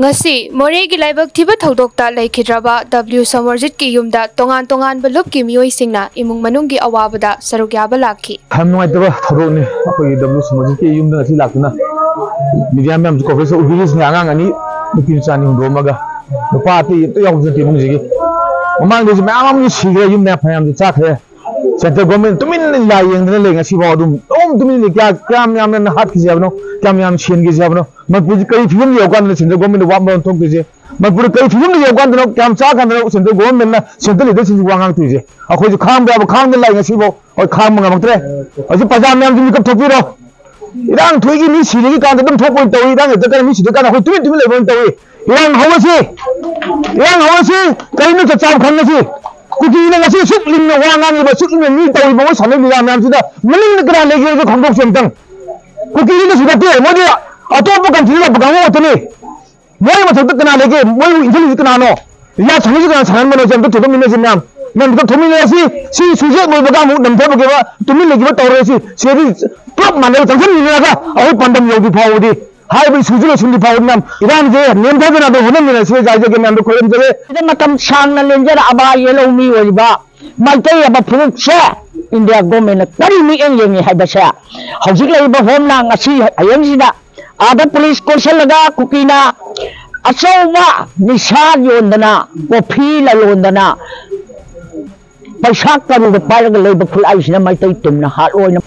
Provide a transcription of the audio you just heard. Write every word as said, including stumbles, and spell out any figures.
ꯉꯁꯤ ꯃꯣꯔꯦꯒꯤ ꯂꯥꯏꯕꯛ ꯊꯤꯕ ꯊꯧꯗꯣꯛꯇ ꯂꯩꯈꯤꯗ꯭ꯔꯕ ꯗꯕ꯭ꯂꯤꯎ ꯁꯣꯃꯣꯔꯖꯤꯠꯀꯤ ꯌꯨꯝꯗ ꯇꯣꯉꯥꯟ ꯇꯣꯉꯥꯟꯕ ꯂꯨꯞꯀꯤ ꯃꯤꯑꯣꯏꯁꯤꯡꯅ ꯏꯃꯨꯡ ꯃꯅꯨꯡꯒꯤ ꯑꯋꯥꯕꯗ ꯁꯔꯨꯛ ꯌꯥꯕ ꯂꯥꯛꯈꯤ꯫ ꯌꯥꯝ ꯅꯨꯡꯉꯥꯏꯇꯕ ꯊꯧꯗꯣꯛꯅꯤ꯫ ꯑꯩꯈꯣꯏꯒꯤ ꯗꯕ꯭ꯂꯤꯎ ꯁꯣꯃꯣꯔꯖꯤꯠꯀꯤ ꯌꯨꯝꯗ ꯉꯁꯤ ꯂꯥꯛꯇꯨꯅ ꯃꯤꯗꯤꯌꯥ ꯃꯌꯥꯝꯁꯨ ꯀꯣꯚꯔꯦꯖ ꯎꯕꯤꯔꯤꯁꯤꯅꯦ꯫ ꯑꯉꯥꯡ ꯑꯅꯤ, ꯅꯨꯄꯤ ꯃꯆꯥ ꯑꯅꯤ ꯍꯨꯟꯗꯣꯛꯑꯝꯃꯒ, ꯅꯨꯄꯥ ꯑꯇꯩ ꯑꯝꯇ ꯌꯥꯎꯕ ꯅꯠꯇꯦ ꯏꯃꯨꯡꯁꯤꯒꯤ꯫ ꯃꯃꯥꯡꯗꯁꯨ ꯃꯌꯥꯝ ꯑꯃ ꯁꯤꯈ꯭ꯔꯦ, ꯌꯨꯝꯗ ꯐꯅꯌꯥꯝꯁꯨ ꯆꯥꯈ꯭ꯔꯦ꯫ ꯁꯦꯟꯇ꯭ꯔꯦꯜ ꯒꯣꯔꯃꯦꯟ ꯇꯨꯃꯤꯟꯅ ꯂꯥꯏ ꯌꯦꯡꯗꯅ ꯂꯩ꯫ ꯉꯁꯤꯐꯥꯎ ꯑꯗꯨꯝ ꯑꯗꯨꯝ ꯇꯨꯃꯤꯟꯅ ꯂꯩ꯫ ꯀꯌꯥ-, ꯀꯌꯥꯝ ꯌꯥꯝꯅ ꯍꯥꯠꯈꯤꯁꯦ ꯍꯥꯏꯕꯅꯣ? ꯀꯌꯥꯝ ꯌꯥꯝ ꯁꯦꯟꯈꯤꯁꯦ ꯍꯥꯏꯕꯅꯣ? ꯃꯅꯤꯄꯨꯔꯁꯤ ꯀꯔꯤ ꯐꯤꯕꯝꯗ ꯌꯧꯔꯀꯥꯟꯗ ꯁꯦꯟꯇ꯭ꯔꯦꯜ ꯒꯣꯔꯃꯦꯟꯗ ꯋꯥ ꯃꯔꯣꯟ ꯊꯣꯛꯇꯣꯏꯁꯦ? ꯃꯅꯤꯄꯨꯔꯗ ꯀꯔꯤ ꯐꯤꯕꯝꯗ ꯌꯧꯔꯀꯥꯟꯗꯅꯣ, ꯀꯌꯥꯝ ꯆꯥꯔꯀꯥꯟꯗꯅꯣ ꯁꯦꯟꯇ꯭ꯔꯦꯜ ꯒꯣꯔꯃꯦꯟꯅ, ꯁꯦꯟꯇ꯭ꯔꯦꯜ ꯂꯤꯗꯔꯁꯤꯡꯁꯤ ꯋꯥ ꯉꯥꯡꯇꯣꯏꯁꯦ? ꯑꯩꯈꯣꯏꯁꯨ ꯈꯥꯡꯕ ꯌꯥꯕ ꯈꯥꯡꯗꯅ ꯂꯥꯛꯏ꯫ ꯉꯁꯤꯐꯥꯎ ꯍꯣꯏ ꯈꯥꯡꯕ ꯉꯝꯃꯛꯇ꯭ꯔꯦ꯫ ꯍꯧꯖꯤꯛ ꯄ꯭ꯔꯖꯥ ꯃꯌꯥꯝꯁꯤ ꯃꯤꯀꯞ ꯊꯣꯛꯄꯤꯔꯣ꯫ ꯏꯔꯥꯡ ꯊꯣꯛꯏꯒꯤ ꯃꯤ ꯁꯤꯔꯤꯒꯤ ꯀꯥꯟꯗ ꯑꯗꯨꯝ ꯊꯣꯛꯄ ꯑꯣꯏꯅ ꯇꯧꯏ, ꯏꯔꯥꯡ ꯂꯩꯇ꯭ꯔꯀꯥꯟꯗ ꯃꯤ ꯁꯤꯗ꯭ꯔꯀꯥꯟꯗ ꯑꯩꯈꯣꯏ ꯇꯨꯃꯤꯟ ꯇꯨꯃꯤꯟ ꯂꯩꯕ ꯑꯣꯏꯅ ꯇꯧꯏ꯫ ꯏꯔꯥꯡ ꯍꯧꯔꯁꯤ, ꯏꯔꯥꯡ ꯍꯧꯔꯁꯤ, ꯀꯔꯤꯅꯣ ꯆꯞ ꯆꯥꯕ ꯈꯪꯉꯁꯤ꯫ ꯀꯨꯀꯤꯅ ꯉꯁꯤ ꯑꯁꯨꯛ ꯂꯤꯡꯅ ꯋꯥ ꯉꯥꯡꯉꯤꯕ, ꯑꯁꯨꯛ ꯂꯤꯡꯅ ꯃꯤ ꯇꯧꯔꯤꯕ, ꯃꯣꯏ ꯁꯥꯟꯅꯔꯤꯕ ꯂꯤꯂꯥ ꯃꯌꯥꯝꯁꯤꯗ ꯃꯅꯤꯡꯗ ꯀꯅꯥ ꯂꯩꯒꯦ ꯍꯥꯏꯕꯗꯨ ꯈꯪꯗꯣꯛꯁꯤ ꯑꯝꯇꯪ꯫ ꯀꯨꯀꯤꯅ ꯀꯩꯁꯨ ꯅꯠꯇꯦ, ꯃꯣꯏꯗꯤ ꯑꯇꯣꯞꯄ ꯀꯟꯇ꯭ꯔꯤꯗ ꯂꯥꯛꯄ ꯀꯥꯡꯕꯨ ꯉꯥꯛꯇꯅꯤ꯫ ꯃꯣꯏ ꯃꯊꯛꯇ ꯀꯅꯥ ꯂꯩꯒꯦ? ꯃꯣꯏꯕꯨ ꯏꯟꯈꯠꯂꯤꯁꯤ ꯀꯅꯥꯅꯣ? ꯂꯤꯂꯥ ꯁꯥꯟꯅꯔꯤꯁꯤ ꯀꯅꯥ ꯁꯥꯟꯅꯍꯟꯕꯅꯣ? ꯁꯤ ꯑꯝꯇ ꯊꯣꯛꯂꯛꯃꯤꯟꯅꯁꯤ ꯃꯌꯥꯝ, ꯃꯌꯥꯝ ꯊꯣꯛꯃꯤꯟꯅꯔꯁꯤ꯫ ꯁꯤ ꯁꯨꯖꯦꯛ ꯂꯣꯏꯕꯒ ꯑꯃꯨꯛ ꯅꯝꯊꯕꯒꯤꯕ ꯇꯨꯃꯤꯟ ꯂꯩꯈꯤꯕ ꯇꯧꯔꯣꯏꯁꯤ꯫ ꯁꯤꯗꯤ ꯄꯨꯂꯞ ꯃꯥꯟꯅꯔꯒ ꯆꯪꯁꯤꯟꯃꯤꯟꯅꯔꯒ ꯑꯩꯈꯣꯏ ꯄꯥꯟꯗꯝ ꯌꯧꯗ꯭ꯔꯤ ꯐꯥꯎꯕꯗꯤ, ꯍꯥꯏꯔꯤꯕ ꯏꯁꯨꯁꯤ ꯂꯣꯏꯁꯤꯟꯗ꯭ꯔꯤ ꯐꯥꯎꯕꯗꯤ ꯃꯌꯥꯝ ꯏꯔꯥꯡꯁꯦ ꯅꯦꯝꯊꯗꯅ ꯑꯗꯨꯝ ꯍꯣꯠꯅꯃꯤꯟꯅꯁꯤ ꯍꯥꯏꯖꯒꯦ꯫ ꯃꯌꯥꯝꯗ ꯈꯣꯏꯔꯝꯖꯒꯦ꯫ ꯁꯤꯗ ꯃꯇꯝ ꯁꯥꯡꯅ ꯂꯦꯟꯖꯔꯛꯑꯕ ꯌꯦꯜꯍꯧ ꯃꯤ ꯑꯣꯏꯔꯤꯕ ꯃꯩꯇꯩ ꯍꯥꯏꯕ ꯐꯨꯔꯨꯞꯁꯦ ꯏꯟꯗꯤꯌꯥ ꯒꯣꯔꯃꯦꯟꯅ ꯀꯔꯤ ꯃꯤꯠꯌꯦꯡ ꯌꯦꯡꯉꯤ ꯍꯥꯏꯕꯁꯦ ꯍꯧꯖꯤꯛ ꯂꯩꯔꯤꯕ ꯍꯣꯝꯂꯥ ꯉꯁꯤ ꯍꯌꯦꯡꯁꯤꯗ ꯑꯥꯗ ꯄꯨꯂꯤꯁ ꯀꯣꯏꯁꯜꯂꯒ ꯀꯨꯀꯤꯅ ꯑꯆꯧꯕ ꯅꯤꯁꯥ ꯌꯣꯟꯗꯅ, ꯀꯣꯐꯤ ꯂꯂꯣꯟꯗꯅ, ꯄꯩꯁꯥ ꯀꯔꯣꯔ ꯄꯥꯏꯔꯒ ꯂꯩꯕ ꯈꯨꯠꯂꯥꯏꯁꯤꯅ ꯃꯩꯇꯩ ꯇꯨꯝꯅ ꯍꯥꯠꯂꯣꯏꯅ